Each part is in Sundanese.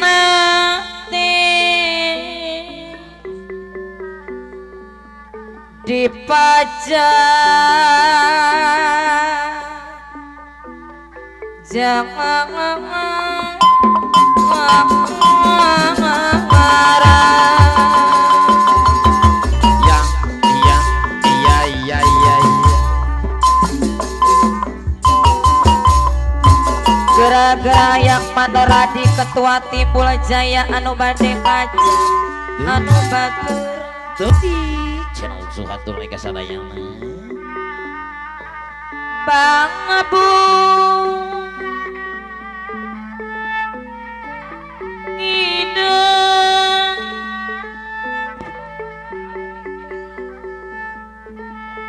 Nate dipajak jangan ya iya iya iya iya gara-gara yang Mandoradi Ketua Timbul Jaya anu bade kaca anu batur Tuti channel Suhatur Eka Sadayana Bang Abu Ngideng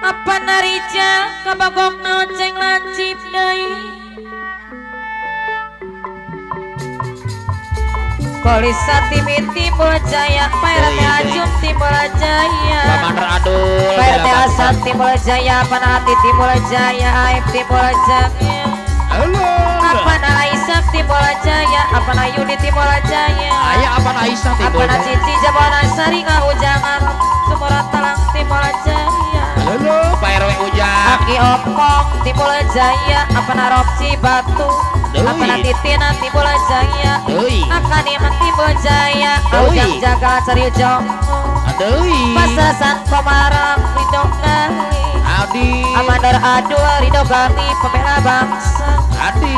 apa narija kabagok noceng lancip deui Kolisa Timi Timbul Jaya, Pak RT Ajum Timbul Jaya, Paman Adul, Pak RT Hasan Timbul Jaya, Panahati Timbul Jaya, Aib Timbul Jaya, Apana Aisyah Timbul Jaya, Apana Yudi Timbul Jaya, Ayah Apana Aisyah Timbul Jaya, Apana Cici Jabona Saringa Ujangan Sumura Talang Timbul Jaya, halo Pak RW Ujang, Aki Opong Timbul Jaya, Apana Robci Batu, Apana Titina Timbul Jaya, Akani Timbul Jaya, Ujang Jaga Cari Jongko, Pasasan Komarang Ridho Gali, Amandar Adul Ridho Gali pembela bangsa, Adi,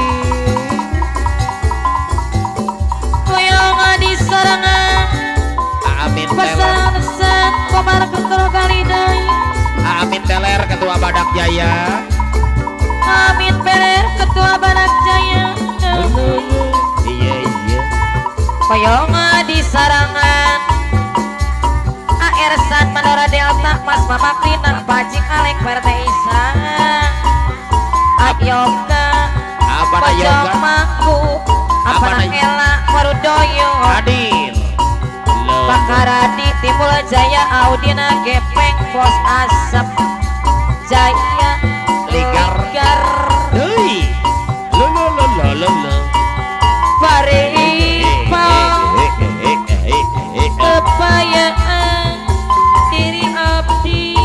Koyong Adi Sarangan, Amin Teler, Pasasan Komarang Ridho Gali Deui, Amin Teler Ketua Badak Jaya, Amin Teler Ketua Badak Jaya. Iya iya. Koyong di Sarangan, AR San Mandora Delta Mas Mamak Rina Pajik Alek Partai Isa, Ayoga, Apana Yoga, Mangku, Apana Ela Warudoyo, Adil, Pakaradi Timbul Jaya Audina Gepeng Pos Asap Jaya Ligar, Deui, lo lo lo lo lo, Paripa, kepayaan diri abdi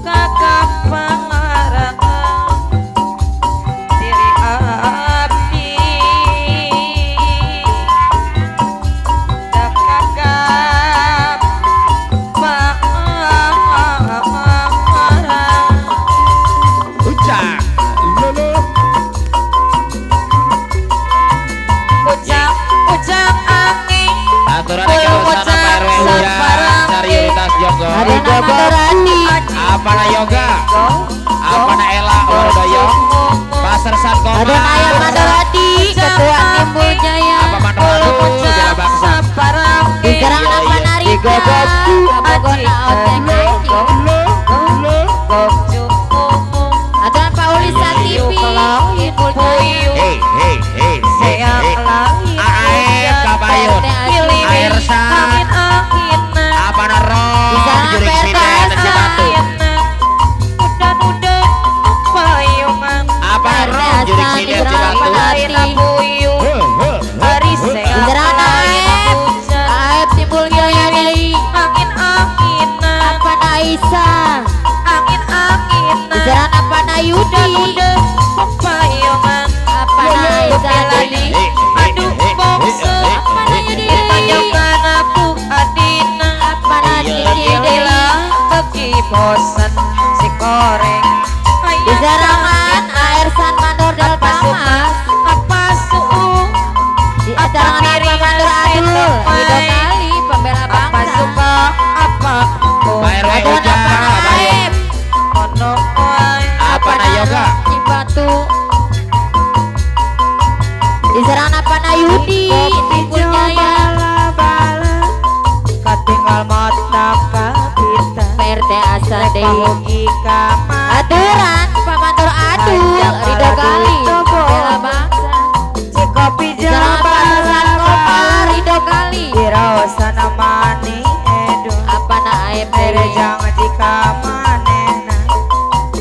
kakak pangarangan diri abdi kakak pangarangan ucap lolo ucap ucap angin aturan Eka Pak RW Ujang Cariutas Jonggo Apana Yoga Apana Ela Warudoyo Pasar San Komar Ada Naya Mandoradi Ketua Timbul Jaya Apa Mandoradu Jaya Bangsa Diserang apa Narita Kabogona Oteng Aturan Pak Ulisa TV Timbul Jaya Hey hey hey hey Aep Kabayun Air San Apana Rob Jurik Siden Cibatu Apana Rob Jurik Siden Cibatu Diserang Aep Aep Timbul Jaya deui Apana Aisyah Diserang Apana Yudi Apana Aisyah deui Aduh bongse Apana Yudi tanyakan aku Adina Apana Cici deui lagi bosan si koreng Diserangan Air San Mandor Delta Mas apa suhu Di acara apa Mandor Adul Ridho Kali pembela apa bangsa suka apa Pak RW Ujang Aep ono Apana Yoga Cibatu Diserang Apana Yudi Timbul Jaya katinggal mata kabita PRT Asa Dewi Aturan Pak Mandor Adul Ridho Kali pembela bangsa Cikopi Diserang Apana Komar Ridho Kali Dirosana mani edu Apana Aep deui Rejang jika manehna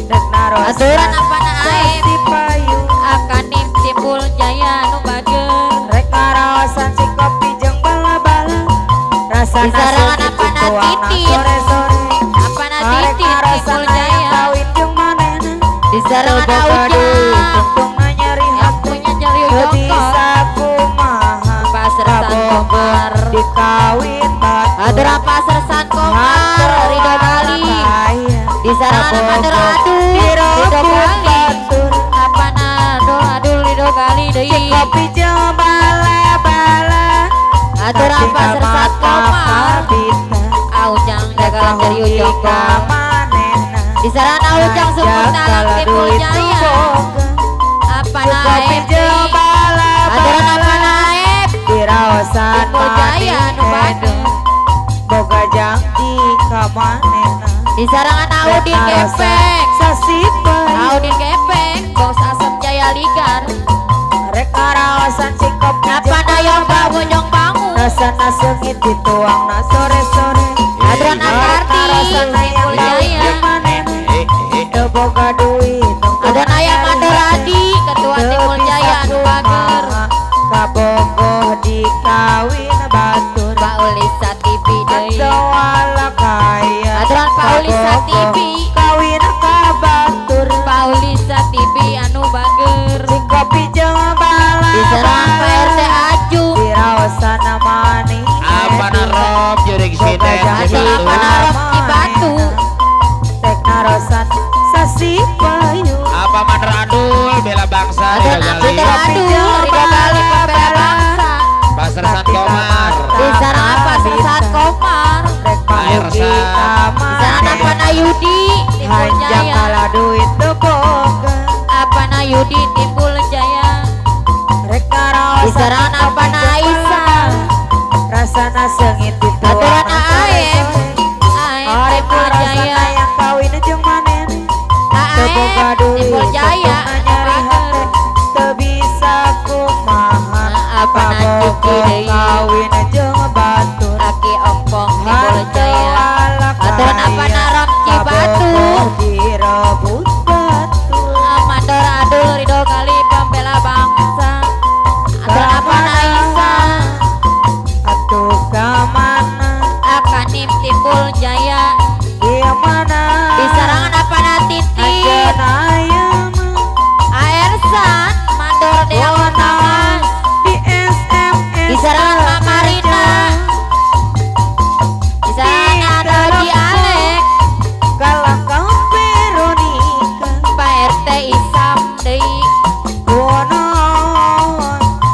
Dek naros Aturan Apana Aep payu Akanim Timbul Jaya nu bager Rek naraos Disarangan apana titit, apana titit Timbul Jaya. Disarangan Ujang yang punya Jalil Jongkor. Pasar San Komar, Aturan Pasar San Komar Ridho Bali. Disarangan Mandor Adul Ridho Gali. Apana Adul Ridho Gali deui. Aturan Pasar San Komar Ujang jagalan dari Ujongkor. Disarangan Ujang Sumur Talang Timbul Jaya. Apana AFD, aturan apana AF Timbul Jaya anu bager. Boga janji ka manehna. Disarangan Audin Gepeng, Audin Gepeng Bos Asep Jaya Ligar. Rek karaosan cikopi apana Yoga Bojong Bangun. Rasana seungit dituangna sore-sore. Aturan Akardi Timbul Jaya. Teu boga duit Aturan Ayah Mandoradi Ketua Timbul Jaya anu bager. Kabogoh dikawin batur. Pak Ulisa TV deui. Aturan Pak Ulisa TV kawin ka batur. Pak Ulisa TV anu bager. Cikopi jeung bala. Diserang Pak RT Ajung diraosana manis. Apana Rob jurig siten Aturan apana Rob Cibatu. Rek narosan sasi payu. Apa Mandor Adul bela bangsa. Aturan Mandor Adul Ridho Gali pembela bangsa. Pasar San Komar. Disarangan Pasar San Komar. Disarangan apana Yudi Timbul Jaya. Apana Yudi Timbul Jaya. Disarangan apana Aisyah. Rasana seungit Aturan AF AF Timbul Jaya. AF Timbul Jaya anu bager. Teu bisa kumaha apana Ciki deui kawin jeung batur. Aki Ompong Timbul Jaya. Aturan apana Rob Cibatu. Direbut batur. Mandor Adul Ridho Gali pembela bangsa. Aturan apana Aisyah. Atuh ka mana Akanim Timbul Jaya. Ieu mana Disarangan apana Titit Aersan Mandor Dewa Tamas. Disarangan Mama Rina. Disarangan Haji Alek. Pak RT Isam deui.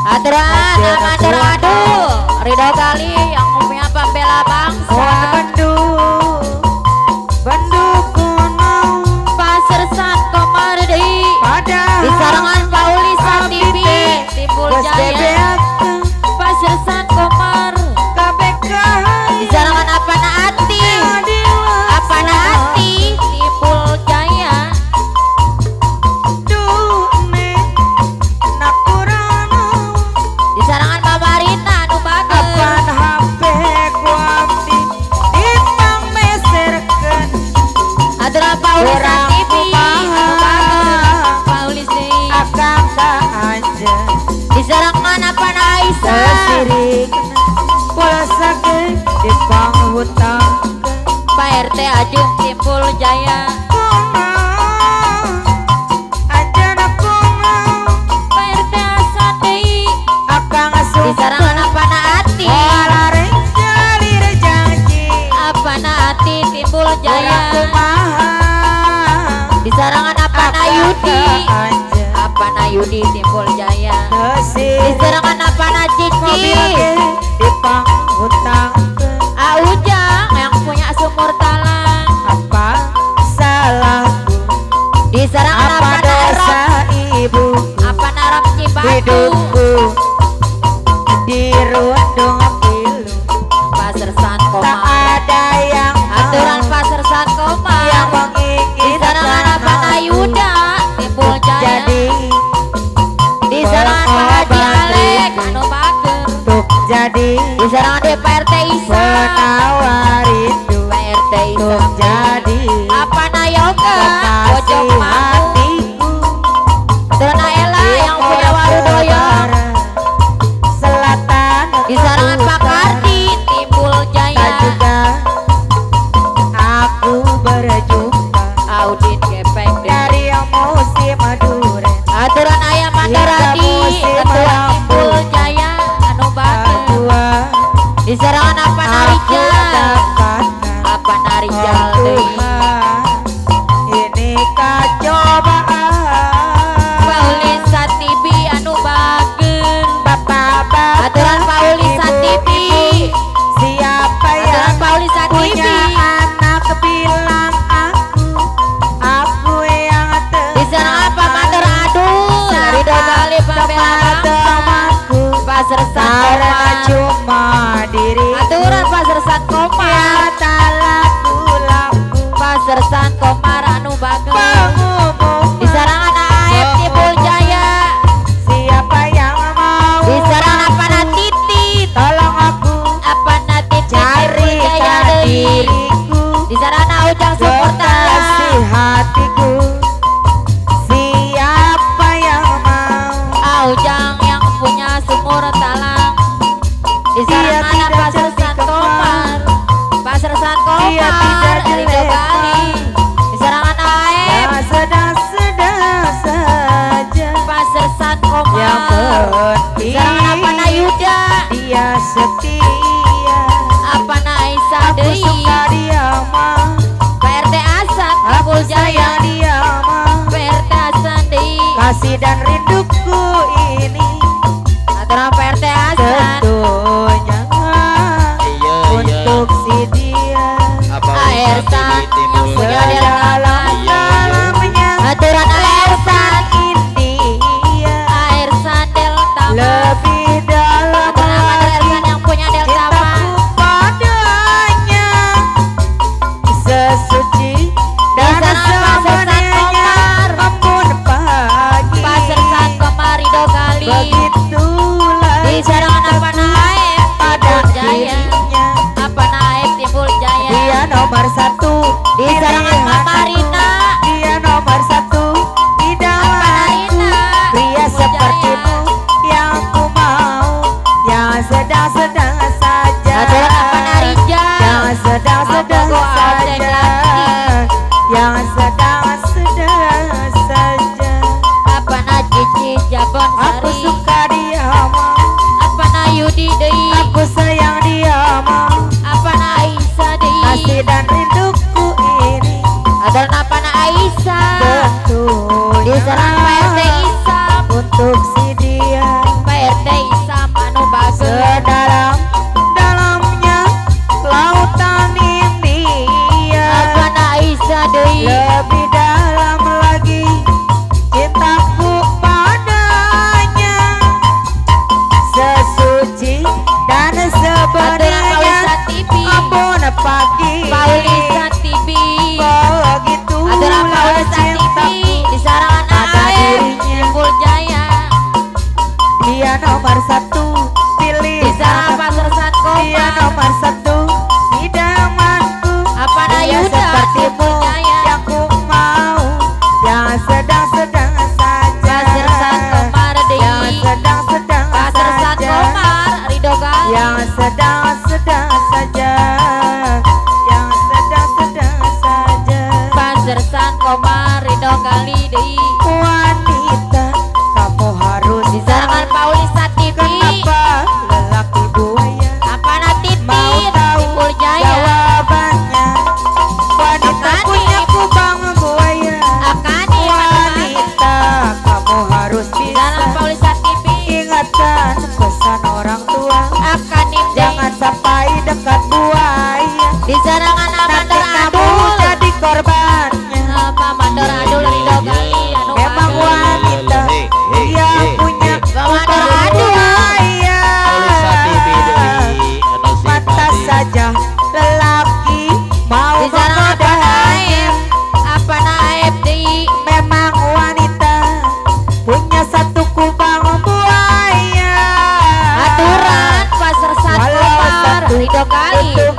Aturan Mandor Adul Ridho Gali yang punya pembela bangsa. Pasar San Komar deui. Disarangan Paulisa TV Timbul Jaya. Pasar San Komar. Disarangan apana Ati, apana Ati Timbul Jaya. Disarangan Mama Rina anu bager. Aturan Paulisa TV anu bager. Paulis deui. Disarangan apana Aisyah. Pak RT Ajung Timbul Jaya. Pak RT Hasan deui. Disarangan apana Ati, apana Ati Timbul Jaya. Disarangan apana Yudi, apana Yudi Timbul Jaya. Disarangan apana Cici. Ujang yang punya sumur talang. Apa salahku? Disarangan apa apana dosa Rob, ibu? Apana Rob Cibatu. Hidupku dirundung pilu. Pasar San Tak Komar. ada yang Aturan Pasar San Komar. yang menginginkan Disarangan apana aku Yuda Timbul Jaya. jadi Disarangan Pak Haji Alek anu bager. untuk jadi Disarangan DPRT Isa. penawar rindu. Pak RT Isa. Untuk jadi Apana Yoga Bojong kekasih Mangu. hatiku. Aturan Ella yang punya Warudoyong. Selatan Disarangan Pak Kardi Timbul Jaya. Tuhan, ini kecobaan. Paulisa TV anu bager. Bapak-bapak, aturan Paulisa TV. Siapa yang Paulisa punya TV anak bilang aku yang Di sana apa Mandor Adul Ridho Gali Pembela Bangsa Pasar San karena Komar cuma diri aturan Pasar San Komar yang tak laku-laku. Pasar San Komar anu bager. Pengumuman Di sarangan Aep Timbul Jaya. Siapa yang mau Di sarangan apa Titit tolong aku apa Titit Timbul Jaya carikan deui. diriku Di sarana Ujang Supporter kekasih hatiku. Siapa yang mau Ujang yang punya sumur talang. Di Dia sarana tidak Pasar cantik San Komar Pasar San Dia Komar tidak Ridho jelek. Gali. Di sarangan Aep yang sedang-sedang saja. Pasar San Yang Komar. Di penting sarangan apa Yuda dia setia. apa Aisyah Aku deui. suka dia mah, Pak RT Hasan aku Timbul Jaya. sayang dia mah. Pak RT Hasan deui. Kasih dan rinduku ini Aturan Pak RT Hasan tentunya Iya iya. untuk si dia. Apa Aersan yang punya Delta Sedalam-dalamnya Aturan Aersan India Aersan Delta lebih dalam Aturan lagi Aersan yang punya Delta cintaku padanya sesuci dan Di sana Pasar San sebenarnya Komar. embun pagi. Pasar San Komar Ridho Gali. Begitulah Di sarangan apa Naep pada Timbul Jaya dirinya. apa Naep Timbul Jaya. Dia nomor satu Di sarangan pilihan Mama aku. Rina Dia nomor satu apa idamanku. Rina Pria Timbul Jaya. sepertimu yang ku mau, yang sedang-sedang saja. Aturan apa Narija Yang sedang-sedang Apa gua saja. lagi? Yang sedang-sedang saja. apa na Cici Jabon Aku Sari suka dia mah, apa na Yudi deui aku sayang dia mah. apa na Aisyah deui. Kasih dan rinduku ini Aturan apa na Aisyah tentunya Di sarang Pak RT Isam untuk si dia. Pak RT Isam anu bagus. Sedalam dalamnya lautan India Apa na Aisyah deui lebih dalam lagi cintaku padanya sesuci dan Aturan sebenarnya Paulisa TV embun pagi. Paulisa TV Begitulah Aturan Paulisa TV cintaku Di sarangan pada Aep dirinya. Timbul Jaya. Dia nomor satu Di pilihan sarang aku. Pasar San Dia Komar nomor satu idamanku. Apa na Dia Yuda sepertimu Timbul Jaya yang ku mau, yang sedang-sedang saja. Pasar San Komar Yang deui sedang-sedang Pasar San saja. Komar Ridho Gali. Yang sedang-sedang saja. Yang sedang-sedang saja. Pasar San Komar Ridho Gali deui. Wanita, kamu harus Di sarangan tahu Paulisa TV kenapa lelaki buaya Apa na mau Titin tahu Timbul Jaya jawabannya. Wanita Akani. punya kubang buaya. Akani Wanita, kamu harus Di bisa sarangan Paulisa TV ingatkan pesan orang tua. Akani Jangan sampai dekat buaya, Di sarangan nanti Amandor kamu Adul jadi korbannya. Apa Mandor Adul Ridho Gali anu Memang bagus. wanita yang punya Mandor kubang Adul buaya. Paulisa TV deui anu Pantas simpati. saja lelaki mau Di sarang apa menggodanya. Naep apa Naep deui Memang wanita punya satu kubang buaya. Aturan Pasar San Walau Komar satu Ridho Gali. untuk